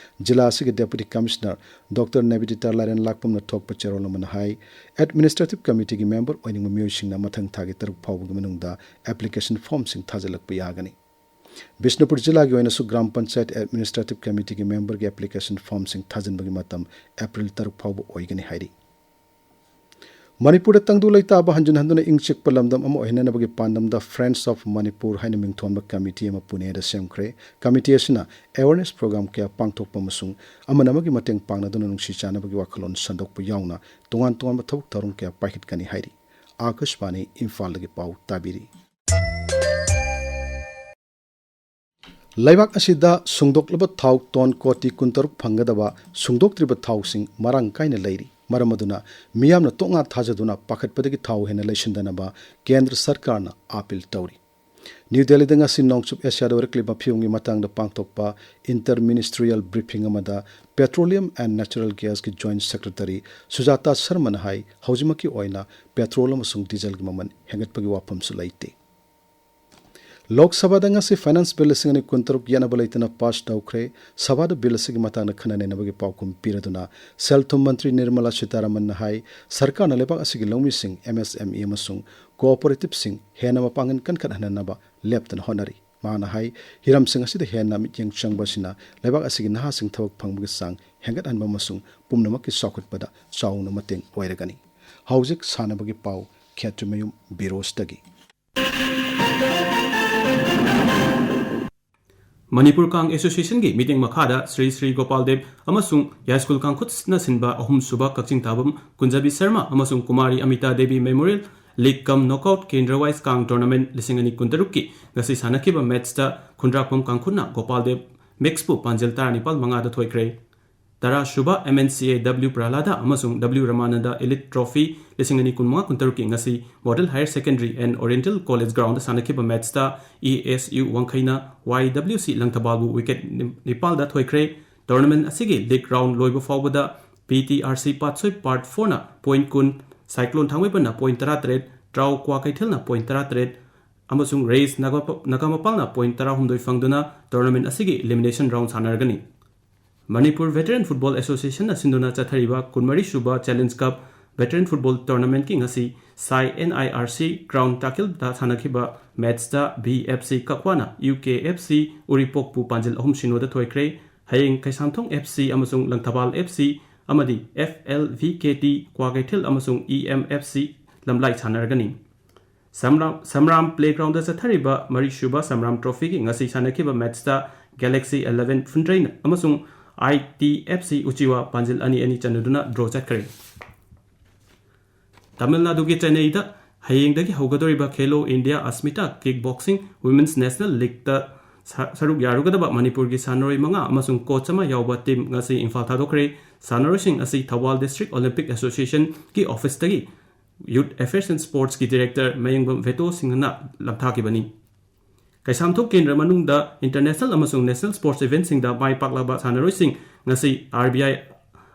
ꯖꯤꯂꯥ ꯑꯁꯤꯒꯤ ꯗꯦꯄꯨꯇꯤ ꯀꯃꯤꯁꯅꯔ ꯗꯣꯛꯇꯔ ꯅꯦꯕꯤꯗꯤꯇꯥ ꯂꯥꯏꯔꯦꯟ ꯂꯥꯛꯄꯝꯅ ꯊꯣꯛꯄ ꯆꯦꯔꯣꯜ ꯑꯃꯅ ꯍꯥꯏ, ꯑꯦꯗꯃꯤꯅꯤꯁꯇ꯭ꯔꯦꯇꯤꯚ ꯀꯃꯤꯇꯤꯒꯤ ꯃꯦꯝꯕꯔ ꯑꯣꯏꯅꯤꯡꯕ ꯃꯤꯑꯣꯏꯁꯤꯡꯅ ꯃꯊꯪ ꯊꯥꯒꯤ ꯇꯔꯨꯛ ꯐꯥꯎꯕꯒꯤ ꯃꯅꯨꯡꯗ ꯑꯦꯄ꯭ꯂꯤꯀꯦꯁꯟ ꯐꯣꯔꯝꯁꯤꯡ ꯊꯥꯖꯤꯜꯂꯛꯄ ꯌꯥꯒꯅꯤ꯫ ꯕꯤꯁꯅꯨꯄꯨꯔ ꯖꯤꯂꯥꯒꯤ ꯑꯣꯏꯅꯁꯨ ꯒ꯭ꯔꯥꯝ ꯄꯟꯆꯥꯌꯠ ꯑꯦꯗꯃꯤꯅꯤꯁꯇ꯭ꯔꯦꯇꯤꯚ ꯀꯃꯤꯇꯤꯒꯤ ꯃꯦꯝꯕꯔꯒꯤ ꯑꯦꯄ꯭ꯂꯤꯀꯦꯁꯟ ꯐꯣꯔꯝꯁꯤꯡ ꯊꯥꯖꯤꯟꯕꯒꯤ ꯃꯇꯝ ꯑꯦꯄ꯭ꯔꯤꯜ ꯇꯔꯨꯛ ꯐꯥꯎꯕ ꯑꯣꯏꯒꯅꯤ ꯍꯥꯏꯔꯤ꯫ ꯃꯅꯤꯄꯨꯔꯗ ꯇꯪꯗꯨ ꯂꯩꯇꯥꯕ ꯍꯟꯖꯤꯟ ꯍꯟꯗꯨꯅ ꯏꯪ ꯆꯤꯛꯄ ꯂꯝꯗꯝ ꯑꯃ ꯑꯣꯏꯍꯟꯅꯅꯕꯒꯤ ꯄꯥꯟꯗꯝꯗ Friends of Manipur ꯍꯥꯏꯅ ꯃꯤꯡꯊꯣꯟꯕ ꯀꯃꯤꯇꯤ ꯑꯃ ꯄꯨꯅꯦꯗ ꯁꯦꯝꯈ꯭ꯔꯦ꯫ ꯀꯃꯤꯇꯤ ꯑꯁꯤꯅ awareness program ꯀꯌꯥ ꯄꯥꯡꯊꯣꯛꯄ ꯑꯃꯁꯨꯡ ꯑꯃꯅ ꯑꯃꯒꯤ ꯃꯇꯦꯡ ꯄꯥꯡꯅꯗꯨꯅ ꯅꯨꯡꯁꯤ ꯆꯥꯟꯅꯕꯒꯤ ꯋꯥꯈꯜꯂꯣꯟ ꯁꯟꯗꯣꯛꯄ ꯌꯥꯎꯅ ꯇꯣꯉꯥꯟ ꯇꯣꯉꯥꯟꯕ ꯊꯕꯛ ꯊꯧꯔꯝ ꯀꯌꯥ ꯄꯥꯏꯈꯠꯀꯅꯤ ꯍꯥꯏꯔꯤ꯫ ꯑꯥꯀꯥꯁꯕꯥꯅꯤ ꯏꯝꯐꯥꯜꯗꯒꯤ ꯄꯥꯎ ꯇꯥꯕꯤꯔꯤ꯫ ꯂꯩꯕꯥꯛ ꯑꯁꯤꯗ ꯁꯨꯡꯗꯣꯛꯂꯕ ꯊꯥꯎ ꯇꯣꯟ ꯀꯣꯇꯤ ꯀꯨꯟꯇꯔꯨꯛ ꯐꯪꯒꯗꯕ ꯁꯨꯡꯗꯣꯛꯇ꯭ꯔꯤꯕ ꯊꯥꯎꯁꯤꯡ ꯃꯔꯥꯡ ꯀꯥꯏꯅ ꯂꯩꯔꯤ꯫ ꯃꯔꯝ ꯑꯗꯨꯅ ꯃꯤꯌꯥꯝꯅ ꯇꯣꯉꯥꯟ ꯊꯥꯖꯗꯨꯅ ꯄꯥꯈꯠꯄꯗꯒꯤ ꯊꯥꯎ ꯍꯦꯟꯅ ꯂꯩꯁꯤꯟꯗꯅꯕ ꯀꯦꯟꯗ꯭ꯔ ꯁꯔꯀꯥꯔꯅ ꯑꯥꯄꯤꯜ ꯇꯧꯔꯤ꯫ ꯅ꯭ꯌꯨ ꯗꯦꯜꯂꯤꯗ ꯉꯁꯤ ꯅꯣꯡꯆꯨꯞ ꯑꯦꯁꯤꯌꯥꯗ ꯑꯣꯏꯔꯛꯂꯤꯕ ꯐꯤꯕꯝꯒꯤ ꯃꯇꯥꯡꯗ ꯄꯥꯡꯊꯣꯛꯄ ꯏꯟꯇꯔ ꯃꯤꯅꯤꯁꯇ꯭ꯔꯤꯌꯦꯜ ꯕ꯭ꯔꯤꯐꯤꯡ ꯑꯃꯗ Petroleum and Natural Gasꯀꯤ ꯖꯣꯏꯟꯠ ꯁꯦꯀ꯭ꯔꯦꯇꯔꯤ ꯁꯨꯖꯥꯇꯥ ꯁꯔꯃꯅ ꯍꯥꯏ, ꯍꯧꯖꯤꯛꯃꯛꯀꯤ ꯑꯣꯏꯅ ꯄꯦꯇ꯭ꯔꯣꯜ ꯑꯃꯁꯨꯡ ꯗꯤꯖꯜꯒꯤ ꯃꯃꯜ ꯍꯦꯟꯒꯠꯄꯒꯤ ꯋꯥꯐꯝꯁꯨ ꯂꯩꯇꯦ꯫ ꯂꯣꯛ ꯁꯚꯥꯗ ꯉꯁꯤ ꯐꯥꯏꯅꯥꯟꯁ ꯕꯤꯜ ꯂꯤꯁꯤꯡ ꯑꯅꯤ ꯀꯨꯟꯇꯔꯨꯛ ꯌꯦꯠꯅꯕ ꯂꯩꯇꯅ ꯄꯥꯁ ꯇꯧꯈ꯭ꯔꯦ꯫ ꯁꯚꯥꯗ ꯕꯤꯜ ꯑꯁꯤꯒꯤ ꯃꯇꯥꯡꯗ ꯈꯟꯅ ꯅꯩꯅꯕꯒꯤ ꯄꯥꯎꯈꯨꯝ ꯄꯤꯔꯗꯨꯅ ꯁꯦꯜ ꯊꯨꯝ ꯃꯟꯇ꯭ꯔꯤ ꯅꯤꯔꯃꯂꯥ ꯁꯤꯇꯥꯔꯥꯃꯟꯅ ꯍꯥꯏ, ꯁꯔꯀꯥꯔꯅ ꯂꯩꯕꯥꯛ ꯑꯁꯤꯒꯤ ꯂꯧꯃꯤꯁꯤꯡ, ꯑꯦꯝ ꯑꯦꯁ ꯑꯦꯝ ꯏ ꯑꯃꯁꯨꯡ ꯀꯣꯑꯣꯄꯔꯦꯇꯤꯚꯁꯤꯡ ꯍꯦꯟꯅ ꯃꯄꯥꯡꯒꯜ ꯀꯟꯈꯠꯍꯟꯅꯕ ꯂꯦꯞꯇꯅ ꯍꯣꯠꯅꯔꯤ꯫ ꯃꯥꯅ ꯍꯥꯏ, ꯍꯤꯔꯝꯁꯤꯡ ꯑꯁꯤꯗ ꯍꯦꯟꯅ ꯃꯤꯠꯌꯦꯡ ꯆꯪꯕ ꯑꯁꯤꯅ ꯂꯩꯕꯥꯛ ꯑꯁꯤꯒꯤ ꯅꯍꯥꯁꯤꯡ ꯊꯕꯛ ꯐꯪꯕꯒꯤ ꯆꯥꯡ ꯍꯦꯟꯒꯠꯍꯟꯕ ꯑꯃꯁꯨꯡ ꯄꯨꯝꯅꯃꯛꯀꯤ ꯆꯥꯎꯈꯠꯄꯗ ꯆꯥꯎꯅ ꯃꯇꯦꯡ ꯑꯣꯏꯔꯒꯅꯤ꯫ ꯍꯧꯖꯤꯛ ꯁꯥꯟꯅꯕꯒꯤ ꯄꯥꯎ, ꯈꯦꯇ꯭ꯔꯤꯃꯌꯨꯝ ꯕꯤꯔꯣꯖꯇꯒꯤ꯫ ꯃꯅꯤꯄꯨꯔ ꯀꯥꯡ ꯑꯦꯁꯣꯁꯤꯌꯦꯁꯟꯒꯤ ꯃꯤꯠꯌꯦꯡ ꯃꯈꯥꯗ ꯁ꯭ꯔꯤ ꯁ꯭ꯔꯤ ꯒꯣꯄꯥꯜ ꯗꯦꯕ ꯑꯃꯁꯨꯡ ꯌꯥꯏꯁ꯭ꯀꯨꯜ ꯀꯥꯡꯈꯨꯠꯅ ꯁꯤꯟꯕ ꯑꯍꯨꯝꯁꯨꯕ ꯀꯛꯆꯤꯡ ꯇꯥꯕꯝ ꯀꯨꯟꯖꯕꯤ ꯁꯔꯃ ꯑꯃꯁꯨꯡ ꯀꯨꯃꯥꯔꯤ ꯑꯃꯤꯇꯥ ꯗꯦꯕꯤ ꯃꯦꯃꯣꯔꯤꯌꯦꯜ ꯂꯤꯒ ꯀꯝ ꯅꯣꯛꯑꯥꯎꯠ ꯀꯦꯟꯗ꯭ꯔ ꯋꯥꯏꯁ ꯀꯥꯡ ꯇꯣꯔꯅꯥꯃꯦꯟꯠ ꯂꯤꯁꯤꯡ ꯑꯅꯤ ꯀꯨꯟꯇꯔꯨꯛꯀꯤ ꯉꯁꯤ ꯁꯥꯟꯅꯈꯤꯕ ꯃꯦꯠꯆꯇ ꯈꯨꯟꯗ꯭ꯔꯥꯛꯄꯝ ꯀꯥꯡꯈꯨꯠꯅ ꯒꯣꯄꯥꯜ ꯗꯦꯕ ꯃꯤꯛꯁꯄꯨ ꯄꯥꯟꯖꯤꯜ ꯇꯔꯥꯅꯤꯄꯥꯜ ꯃꯉꯥꯗ ꯊꯣꯏꯈ꯭ꯔꯦ꯫ ꯇꯔꯥꯁꯨꯕ ꯑꯦꯝ ꯑꯦꯟ ꯁꯤ ꯑꯦ ꯗꯕ꯭ꯂꯤꯎ ꯄ꯭ꯔꯍꯂꯥꯗ ꯑꯃꯁꯨꯡ ꯗꯕ꯭ꯂꯤꯎ ꯔꯃꯥꯅꯟꯗ ꯏꯂꯤꯠ ꯇ꯭ꯔꯣꯐꯤ ꯂꯤꯁꯤꯡ ꯑꯅꯤ ꯀꯨꯟꯃꯉꯥ ꯀꯨꯟꯇꯔꯨꯛꯀꯤ ꯉꯁꯤ model higher secondary and oriental college ground ꯁꯥꯟꯅꯈꯤꯕ ꯃꯦꯠꯆꯇ ꯏ ꯑꯦꯁ ꯌꯨ ꯋꯥꯡꯈꯩꯅ ꯋꯥꯏ ꯗꯕ꯭ꯂꯤꯎ ꯁꯤ ꯂꯪꯊꯕꯥꯜꯕꯨ ꯋꯤꯀꯦꯠ ꯅꯤ-, ꯅꯤꯄꯥꯜꯗ ꯊꯣꯏꯈ꯭ꯔꯦ꯫ ꯇꯣꯔꯅꯥꯃꯦꯟꯠ ꯑꯁꯤꯒꯤ ꯂꯤꯒ ꯔꯥꯎꯟ ꯂꯣꯏꯕ ꯐꯥꯎꯕꯗ ꯄꯤ T R C Patsoi part ꯐꯣꯔꯅ ꯄꯣꯏꯟꯠ ꯀꯨꯟ, ꯁꯥꯏꯀ꯭ꯂꯣꯟ ꯊꯥꯡꯃꯩꯕꯟꯅ ꯄꯣꯏꯟꯠ ꯇꯔꯥꯇꯔꯦꯠ, ꯇ꯭ꯔꯥꯎ ꯀ꯭ꯋꯥꯀꯩꯊꯦꯜꯅ ꯄꯣꯏꯟꯠ ꯇꯔꯥꯇꯔꯦꯠ ꯑꯃꯁꯨꯡ ꯔꯦꯁ ꯅꯥꯒꯥꯃꯄꯥꯜꯅ ꯄꯣꯏꯟꯠ ꯇꯔꯥꯍꯨꯝꯗꯣꯏ ꯐꯪꯗꯨꯅ ꯇꯣꯔꯅꯥꯃꯦꯟꯠ ꯑꯁꯤꯒꯤ ꯏꯂꯤꯃꯤꯅꯦꯁꯟ ꯔꯥꯎꯟ ꯁꯥꯟꯅꯔꯒꯅꯤ꯫ ꯃꯅꯤꯄꯨꯔ ꯚꯦꯇꯔꯟ ꯐꯨꯠꯕꯣꯜ ꯑꯦꯁꯣꯁꯤꯌꯦꯁꯟꯅ ꯁꯤꯟꯗꯨꯅ ꯆꯠꯊꯔꯤꯕ ꯀꯨꯟꯃꯔꯤ ꯁꯨꯕ ꯆꯦꯂꯦꯟꯖ ꯀꯞ ꯚꯦꯇꯔꯟ ꯐꯨꯠꯕꯣꯜ ꯇꯣꯔꯅꯥꯃꯦꯟꯠꯀꯤ ꯉꯁꯤ SAI N I R C ground ꯇꯥꯀꯤꯜꯗ ꯁꯥꯟꯅꯈꯤꯕ ꯃꯦꯠꯆꯇ V F C ꯀꯛꯋꯥꯅ U K F C ꯎꯔꯤꯄꯣꯛꯄꯨ ꯄꯥꯟꯖꯤꯜ ꯑꯍꯨꯝ ꯁꯤꯅꯣꯗ ꯊꯣꯏꯈ꯭ꯔꯦ꯫ ꯍꯌꯦꯡ ꯀꯩꯁꯥꯝꯊꯣꯡ ꯑꯦꯐ ꯁꯤ ꯑꯃꯁꯨꯡ ꯂꯪꯊꯕꯥꯜ ꯑꯦꯐ ꯁꯤ ꯑꯃꯗꯤ ꯑꯦꯐ ꯑꯦꯜ ꯚꯤ ꯀꯦ ꯇꯤ ꯀ꯭ꯋꯥꯀꯩꯊꯦꯜ ꯑꯃꯁꯨꯡ E M F C ꯂꯝꯂꯥꯏ ꯁꯥꯟꯅꯔꯒꯅꯤ꯫ ꯁꯝꯔꯥꯝ, ꯁꯝꯔꯥꯝ playground ꯆꯠꯊꯔꯤꯕ ꯃꯔꯤꯁꯨꯕ ꯁꯝꯔꯥꯝ ꯇ꯭ꯔꯣꯐꯤꯒꯤ ꯉꯁꯤ ꯁꯥꯟꯅꯈꯤꯕ ꯃꯦꯠꯆꯇ ꯒꯦꯂꯦꯛꯁꯤ ꯏꯂꯦꯚꯦꯟ ꯐꯨꯟꯗ꯭ꯔꯩ ꯑꯃꯁꯨꯡ ꯑꯥꯏ ꯇꯤ ꯑꯦꯐ ꯁꯤ ꯎꯆꯤꯋꯥ ꯄꯥꯟꯖꯤꯜ ꯑꯅꯤ ꯑꯅꯤ ꯆꯟꯅꯗꯨꯅ ꯗ꯭ꯔꯣ ꯆꯠꯈ꯭ꯔꯦ꯫ ꯇꯥꯃꯤꯜ ꯅꯥꯗꯨꯒꯤ ꯆꯦꯟꯅꯩꯗ ꯍꯌꯦꯡꯗꯒꯤ ꯍꯧꯒꯗꯧꯔꯤꯕ ꯈꯦꯂꯣ ꯏꯟꯗꯤꯌꯥ ꯑꯁꯃꯤꯇꯥ ꯀꯤꯛ ꯕꯣꯛꯁꯤꯡ ꯋꯨꯃꯦꯟꯁ ꯅꯦꯁꯅꯦꯜ ꯂꯤꯒꯇ ꯁ-, ꯁꯔꯨꯛ ꯌꯥꯔꯨꯒꯗꯕ ꯃꯅꯤꯄꯨꯔꯒꯤ ꯁꯥꯟꯅꯔꯣꯏ ꯃꯉꯥ ꯑꯃꯁꯨꯡ ꯀꯣꯆ ꯑꯃ ꯌꯥꯎꯕ ꯇꯤꯝ ꯉꯁꯤ ꯏꯝꯐꯥꯜ ꯊꯥꯗꯣꯛꯈ꯭ꯔꯦ꯫ ꯁꯥꯟꯅꯔꯣꯏꯁꯤꯡ ꯑꯁꯤ ꯊꯧꯕꯥꯜ ꯗꯤꯁꯇ꯭ꯔꯤꯛ ꯑꯣꯂꯤꯝꯄꯤꯛ ꯑꯦꯁꯣꯁꯤꯌꯦꯁꯟꯒꯤ ꯑꯣꯐꯤꯁꯇꯒꯤ ꯌꯨꯠ ꯑꯦꯐꯤꯌꯔꯁ ꯑꯦꯟ ꯁ꯭ꯄꯣꯔꯠꯁꯀꯤ ꯗꯤꯔꯦꯛꯇꯔ ꯃꯌꯦꯡꯕꯝ ꯚꯦꯇꯣ ꯁꯤꯡꯍꯅ ꯂꯝꯊꯥꯈꯤꯕꯅꯤ꯫ ꯀꯩꯁꯥꯝꯊꯣꯛ ꯀꯦꯟꯗ꯭ꯔ ꯃꯅꯨꯡꯗ ꯏꯟꯇꯔꯅꯦꯁꯅꯦꯜ ꯑꯃꯁꯨꯡ ꯅꯦꯁꯅꯦꯜ ꯁ꯭ꯄꯣꯔꯠꯁ ꯏꯚꯦꯟꯠꯁꯤꯡꯗ ꯃꯥꯏ ꯄꯥꯛꯂꯕ ꯁꯥꯟꯅꯔꯣꯏꯁꯤꯡ ꯉꯁꯤ R B I,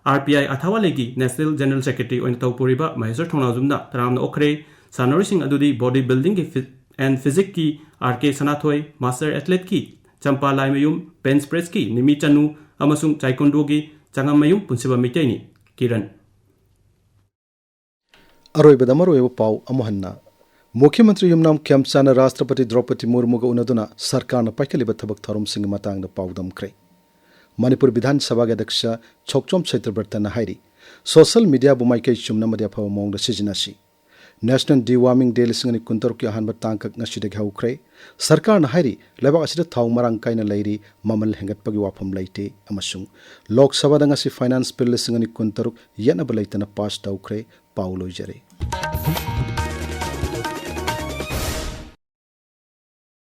R P I ꯑꯊꯥꯋꯥꯂꯦꯒꯤ ꯅꯦꯁꯅꯦꯜ ꯖꯦꯅꯔꯦꯜ ꯁꯦꯀ꯭ꯔꯦꯇꯔꯤ ꯑꯣꯏꯅ ꯇꯧ ꯄꯨꯔꯤꯕ ꯃꯍꯦꯁ꯭ꯋꯔ ꯊꯧꯅꯥꯖꯝꯅ ꯇꯔꯥꯝꯅ ꯑꯣꯛꯈ꯭ꯔꯦ꯫ ꯁꯥꯟꯅꯔꯣꯏꯁꯤꯡ ꯑꯗꯨꯗꯤ ꯕꯣꯗꯤ ꯕꯤꯜꯗꯤꯡꯒꯤ ꯐꯤ-, ꯑꯦꯟ ꯐꯤꯖꯤꯛꯀꯤ ꯑꯥꯔ ꯀꯦ ꯁꯅꯥꯊꯣꯏ, ꯃꯥꯁꯇꯔ ꯑꯦꯊꯂꯦꯠꯀꯤ ꯆꯝꯄꯥ ꯂꯥꯏꯃꯌꯨꯝ, ꯕꯦꯟꯆ ꯄ꯭ꯔꯦꯁꯀꯤ ꯅꯤꯃꯤ ꯆꯅꯨ ꯑꯃꯁꯨꯡ ꯇꯥꯏꯀꯣꯟꯗꯣꯒꯤ ꯆꯉꯝꯃꯌꯨꯝ ꯄꯨꯟꯁꯤꯕ ꯃꯩꯇꯩꯅꯤ꯫ ꯀꯤꯔꯟ꯫ ꯑꯔꯣꯏꯕꯗ ꯃꯔꯨꯑꯣꯏꯕ ꯄꯥꯎ ꯑꯃꯨꯛ ꯍꯟꯅ꯫ ꯃꯨꯈ꯭ꯌ ꯃꯟꯇ꯭ꯔꯤ ꯌꯨꯝꯅꯥꯝ ꯈꯦꯝꯆꯥꯟꯅ ꯔꯥꯁꯇ꯭ꯔꯄꯇꯤ ꯗ꯭ꯔꯧꯄꯗꯤ ꯃꯨꯔꯃꯨꯒ ꯎꯅꯗꯨꯅ ꯁꯔꯀꯥꯔꯅ ꯄꯥꯏꯈꯠꯂꯤꯕ ꯊꯕꯛ ꯊꯧꯔꯝꯁꯤꯡꯒꯤ ꯃꯇꯥꯡꯗ ꯄꯥꯎꯗꯝꯈ꯭ꯔꯦ꯫ ꯃꯅꯤꯄꯨꯔ ꯕꯤꯙꯥꯟ ꯁꯚꯥꯒꯤ ꯑꯗ꯭ꯌꯛꯁ ꯁꯣꯛꯆꯣꯝ ꯁꯇ꯭ꯌꯕ꯭ꯔꯇꯅ ꯍꯥꯏꯔꯤ, ꯁꯣꯁꯤꯌꯦꯜ ꯃꯤꯗꯤꯌꯥꯕꯨ ꯃꯥꯏꯀꯩ ꯆꯨꯝꯅ ꯑꯃꯗꯤ ꯑꯐꯕ ꯃꯑꯣꯡꯗ ꯁꯤꯖꯤꯟꯅꯁꯤ꯫ ꯅꯦꯁꯅꯦꯜ ꯗꯤꯋꯥꯔꯃꯤꯡ ꯗꯦ ꯂꯤꯁꯤꯡ ꯑꯅꯤ ꯀꯨꯟꯇꯔꯨꯛꯀꯤ ꯑꯍꯥꯟꯕ ꯇꯥꯡꯀꯛ ꯉꯁꯤꯗꯒꯤ ꯍꯧꯈ꯭ꯔꯦ꯫ ꯁꯔꯀꯥꯔꯅ ꯍꯥꯏꯔꯤ, ꯂꯩꯕꯥꯛ ꯑꯁꯤꯗ ꯊꯥꯎ ꯃꯔꯥꯡ ꯀꯥꯏꯅ ꯂꯩꯔꯤ, ꯃꯃꯜ ꯍꯦꯟꯒꯠꯄꯒꯤ ꯋꯥꯐꯝ ꯂꯩꯇꯦ ꯑꯃꯁꯨꯡ ꯂꯣꯛ ꯁꯚꯥꯗ ꯉꯁꯤ ꯐꯥꯏꯅꯥꯟꯁ ꯕꯤꯜ ꯂꯤꯁꯤꯡ ꯑꯅꯤ ꯀꯨꯟꯇꯔꯨꯛ ꯌꯦꯠꯅꯕ ꯂꯩꯇꯅ ꯄꯥꯁ ꯇꯧꯈ꯭ꯔꯦ꯫ ꯄꯥꯎ ꯂꯣꯏꯖꯔꯦ꯫